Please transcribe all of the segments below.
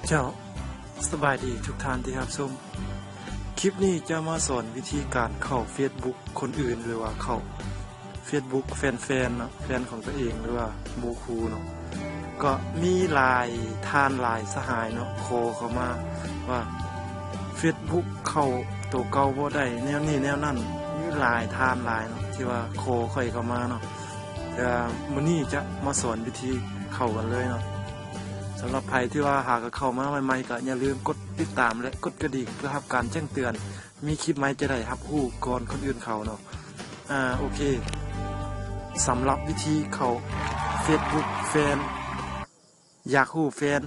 ເຈົ້າ, ສະບາຍດີທຸກທ່ານທີ່ຮັບຊົມ. ຄລິບນີ້ຈະມາສອນວິທີການເຂົ້າເຟສບຸກຄົນອື່ນ ຫຼືວ່າເຂົ້າເຟສບຸກແຟນໆເນາະ, ແຟນຂອງຕົວເອງ ຫຼືວ່າໝູ່ຄູ່ເນາະ. ກໍມີຫຼາຍທ່ານຫຼາຍສະຫາຍເນາະ ຂໍເຂົ້າມາວ່າເຟສບຸກເຂົ້າໂຕເກົ່າບໍ່ໄດ້ ແນວນີ້ແນວນັ້ນ, ມີຫຼາຍທ່ານຫຼາຍເນາະ ທີ່ວ່າຂໍຂ້ອຍເຂົ້າມາເນາະ. ແຕ່ມື້ນີ້ຈະມາສອນວິທີເຂົ້າກັນເລີຍເນາະ. ສຳລັບໃຜທີ່ວ່າຫາກະເຂົ້າມາໃໝ່ໆ ກໍຢ່າລືມກົດຕິດຕາມ ແລະ ກົດກະດິ່ງ ເພື່ອຮັບການແຈ້ງເຕືອນ, ມີຄລິບໃໝ່ຈະໄດ້ຮັບຮູ້ກ່ອນຄົນອື່ນເຂົາເນາະ. ອາ ໂອເຄ, ສຳລັບວິທີເຂົ້າເຟສບຸກແຟນ, ຢາກຮູ້ແຟນ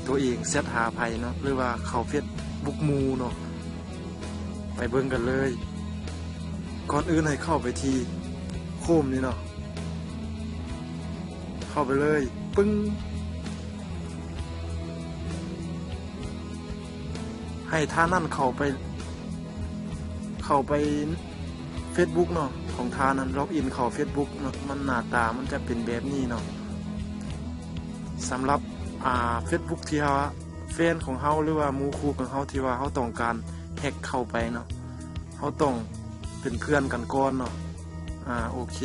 ຕົວເອງແຊັດຫາໃຜເນາະ ຫຼືວ່າເຂົ້າເຟສບຸກໝູ່ເນາະ, ໄປເບິ່ງກັນເລີຍ. ກ່ອນອື່ນໃຫ້ເຂົ້າໄປທີ່ໂຄມນີ້ເນາະ, ເຂົ້າໄປເລີຍ ປຶ້ງ. ໃຫ້ທ່ານນັ້ນເຂົ້າໄປ, ເຂົ້າໄປເຟສບຸກເນາະ ຂອງທ່ານນັ້ນ, ລັອກອິນເຂົ້າເຟສບຸກເນາະ, ມັນໜ້າຕາມັນຈະເປັນແບບນີ້ເນາະ. ສຳລັບ ອາ ເຟສບຸກທີ່ວ່າແຟນຂອງເຮົາ ຫຼືວ່າໝູ່ຄູ່ຂອງເຮົາ ທີ່ວ່າເຮົາຕ້ອງການແຮັກເຂົ້າໄປເນາະ, ເຮົາຕ້ອງເປັນເພື່ອນກັນກ່ອນເນາະ. ອາ ໂອເຄ,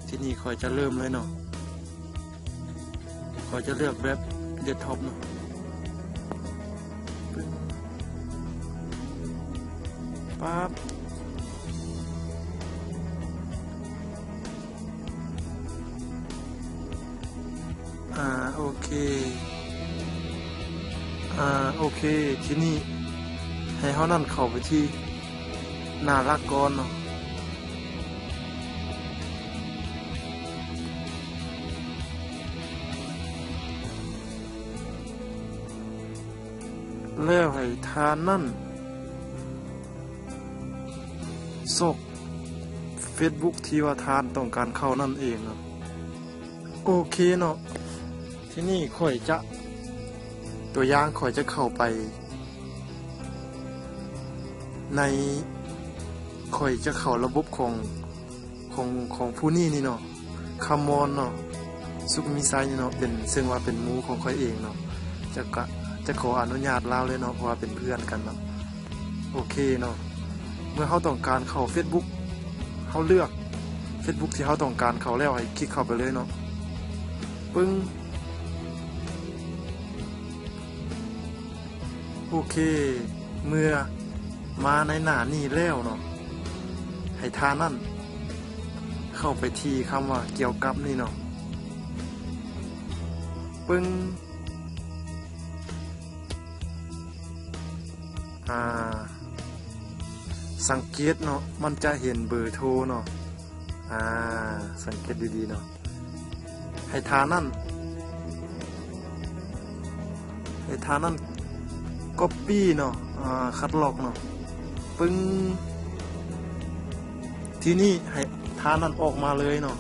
ທີນີ້ຂ້ອຍຈະເລີ່ມເລີຍເນາະ. ຂ້ອຍຈະເລືອກແບບເດັສທັອບເນາະ. ປັບ. ອາ ໂອເຄ, ອາ ໂອເຄ, ທີນີ້ໃຫ້ເຮົານັ້ນເຂົ້າໄປທີ່ໜ້າຫຼັກກ່ອນເນາະ. ແລ້ວໃຫ້ທ່ານນັ້ນຊອກເຟສບຸກທີ່ວ່າທ່ານຕ້ອງການເຂົ້ານັ້ນເອງເນາະ. ໂອເຄເນາະ, ທີນີ້ຂ້ອຍຈະ ຕົວຢ່າງ ຂ້ອຍຈະເຂົ້າໄປໃນ, ຂ້ອຍຈະເຂົ້າລະບົບຂອງ ຂອງ ຂອງຜູ້ນີ້ນີ້ເນາະ, ຄຳມອນເນາະ, ສຸກມີໄຊນີ້ເນາະ, ເປັນ ເຊິ່ງວ່າເປັນໝູ່ຂອງຂ້ອຍເອງເນາະ, ຈະກະ ຈະຂໍອະນຸຍາດລາວເລີຍເນາະ ເພາະວ່າເປັນເພື່ອນກັນເນາະ. ໂອເຄເນາະ, ເມື່ອເຮົາຕ້ອງການເຂົ້າເຟສບຸກ ເຮົາເລືອກເຟສບຸກທີ່ເຮົາຕ້ອງການເຂົ້າແລ້ວ ໃຫ້ຄລິກເຂົ້າໄປເລີຍເນາະ. ປຶ້ງ. ໂອເຄ, ເມື່ອມາໃນໜ້ານີ້ແລ້ວເນາະ, ໃຫ້ທ່ານນັ້ນເຂົ້າໄປທີ່ຄຳວ່າກ່ຽວກັບນີ້ເນາະ. ປຶ້ງ. ອາ ສັງເກດເນາະ, ມັນຈະເຫັນເບີໂທເນາະ. ອາ ສັງເກດດີໆເນາະ, ໃຫ້ທ່ານນັ້ນ ໃຫ້ທ່ານນັ້ນກັອບປີ້ເນາະ, ອາ ຄັດລອກເນາະ. ປຶ້ງ. ທີນີ້ໃຫ້ທ່ານນັ້ນອອກມາເລີຍເນາະ,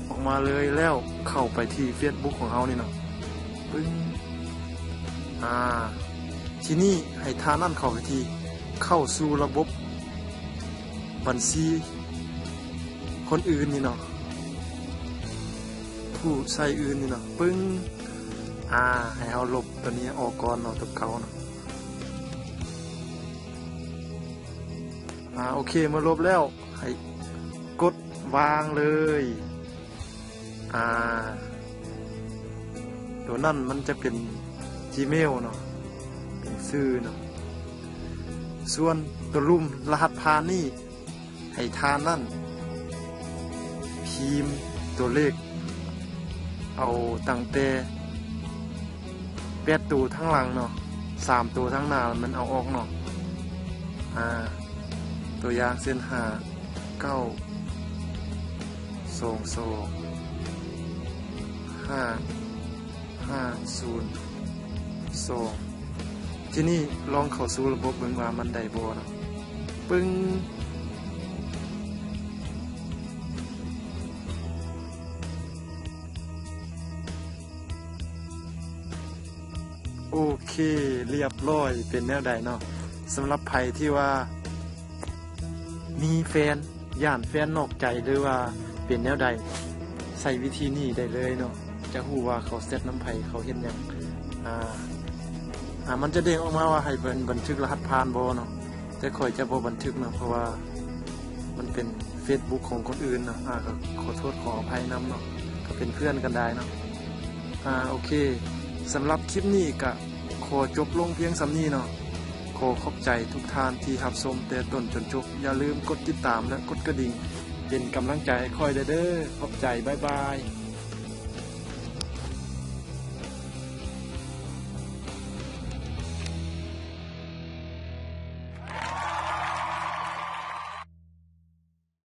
ອອກມາເລີຍ ແລ້ວເຂົ້າໄປທີ່ເຟສບຸກຂອງເຮົານີ້ເນາະ. ປຶ້ງ. ອາ ທີນີ້ໃຫ້ທ່ານນັ້ນເຂົ້າໄປທີ່ ເຂົ້າສູ່ລະບົບບັນຊີຄົນອື່ນນີ້ເນາະ, ຜູ້ໃຊ້ອື່ນນີ້ເນາະ. ປຶ້ງ. ອາ ໃຫ້ເຮົາລົບຕົວນີ້ອອກກ່ອນເນາະ, ຕົວເກົ່າເນາະ. ອາ ໂອເຄ, ເມື່ອລົບແລ້ວ ໃຫ້ກົດວາງເລີຍ. ອາ ຕົວນັ້ນມັນຈະເປັນ Gmail ເນາະ, ເປັນຊື່ເນາະ. ສ່ວນຕົວລຸ່ມລະຫັດຜ່ານນີ້ ໃຫ້ທ່ານນັ້ນພິມຕົວເລກ ເອົາຕັ້ງແຕ່ ແປດໂຕທາງຫຼັງເນາະ, ສາມໂຕທາງໜ້າມັນເອົາອອກເນາະ. ອາ ຕົວຢ່າງເຊັ່ນ ຫ້າເກົ້າສອງສອງ ຫ້າຫ້າສູນສອງ. ທີນີ້ລອງເຂົ້າສູ່ລະບົບເບິ່ງວ່າມັນໄດ້ບໍ່ເນາະ. ປຶ້ງ. ໂອເຄ, ລຽບຮ້ອຍ. ເປັນແນວໃດເນາະ? ສຳລັບໃຜທີ່ວ່າມີແຟນ, ຢ້ານແຟນນອກໃຈ ຫຼືວ່າເປັນແນວໃດ, ໃຊ້ວິທີນີ້ໄດ້ເລີຍເນາະ. ຈະຮູ້ວ່າເຂົາແຊັດນຳໃຜ, ເຂົາເຮັດຫຍັງ. ອ່າ ອ່າ ມັນຈະເດ້ງອອກມາວ່າໃຫ້ເພິ່ນບັນທຶກລະຫັດຜ່ານບໍ່ເນາະ, ແຕ່ຂ້ອຍຈະບໍ່ບັນທຶກເນາະ ເພາະວ່າມັນເປັນເຟສບຸກຂອງຄົນອື່ນເນາະ. ອ່າ ກໍຂໍໂທດຂໍອະໄພນຳເນາະ, ກໍເປັນເພື່ອນກັນໄດ້ເນາະ. ອ່າ ໂອເຄ ສຳລັບຄລິບນີ້ກະຂໍຈົບລົງພຽງສ່ຳນີ້ເນາະ. ຂໍຂອບໃຈທຸກທ່ານທີ່ຮັບຊົມແຕ່ຕົ້ນຈົນຈົບ. ຢ່າລືມກົດຕິດຕາມ ແລະ ກົດກະດິ່ງເປັນກຳລັງໃຈໃຫ້ຂ້ອຍແດ່ເດີ. ຂອບໃຈ. ບາຍບາຍ.